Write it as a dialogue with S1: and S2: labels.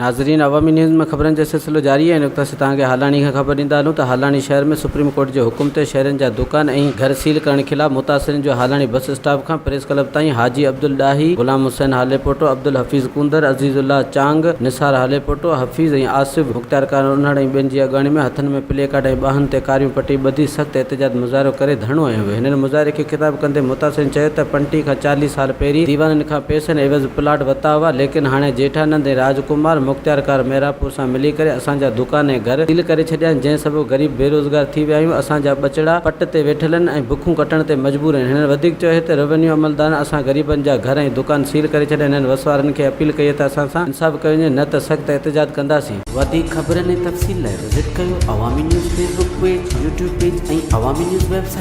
S1: ناظرين عوامي نيوز ۾ خبرن جو سلسلو جاري آهي هن وقت اسين توهان کي هالاڻي کان خبر ڏيندا هلون ته هالاڻي شهر ۾ سپريم ڪورٽ جي حڪم تي شهرين جا دڪان ۽ گهر سيل ڪرڻ خلاف متاثرين جو هالاڻي بس اسٽاپ کان پريس ڪلب تائين حاجي عبدالڏاهي، غلام حسين هاليپوٽو، عبدالحفيظ ڪونڌر، عزيز الله چانگ، نثار هاليپوٽو، حفيظ ۽ آصف، مختيارڪار انڙ ۽ ٻين جي اڳواڻي ۾ هٿن ۾ پلي ڪارڊ ۽ ٻانهن تي ڪاريون پٽي ٻڌي سخت احتجاج مظاهرو ڪري ڌرڻو هنيو ويو. هنن مظاهري کي خطاب ڪندي متاثرين چيو ته پنٽيهه کان چاليهه سال پهرين ديوانن کان پئسن عيوض پلاٽ ورتا هئا ليڪن هاڻي جيٺانند ۽ راج ڪمار مختيارڪار محرابپور سان ملي ڪري اسان جا دڪان ۽ گهر سيل ڪري ڇڏيا آهن جنهن سبب غريب بيروزگار ٿي ويا آهيون اسان جا ٻچڙا پٽ تي ويٺل آهن ۽ بکون ڪٽڻ تي مجبور آهن هنن وڌيڪ چيو ته روينيو عملدارن اسان غريبن جا گهر ۽ دڪان سيل ڪري ڇڏيا آهن هنن وس وارن کي اپيل ڪئي ته اسان سان انصاف ڪيو وڃي نه ته سخت احتجاج ڪنداسين.
S2: وڌيڪ خبرن ۽ تفصيل لاء وزٽ ڪيو Awami news Facebook page, YouTube page ۽ Awami news website.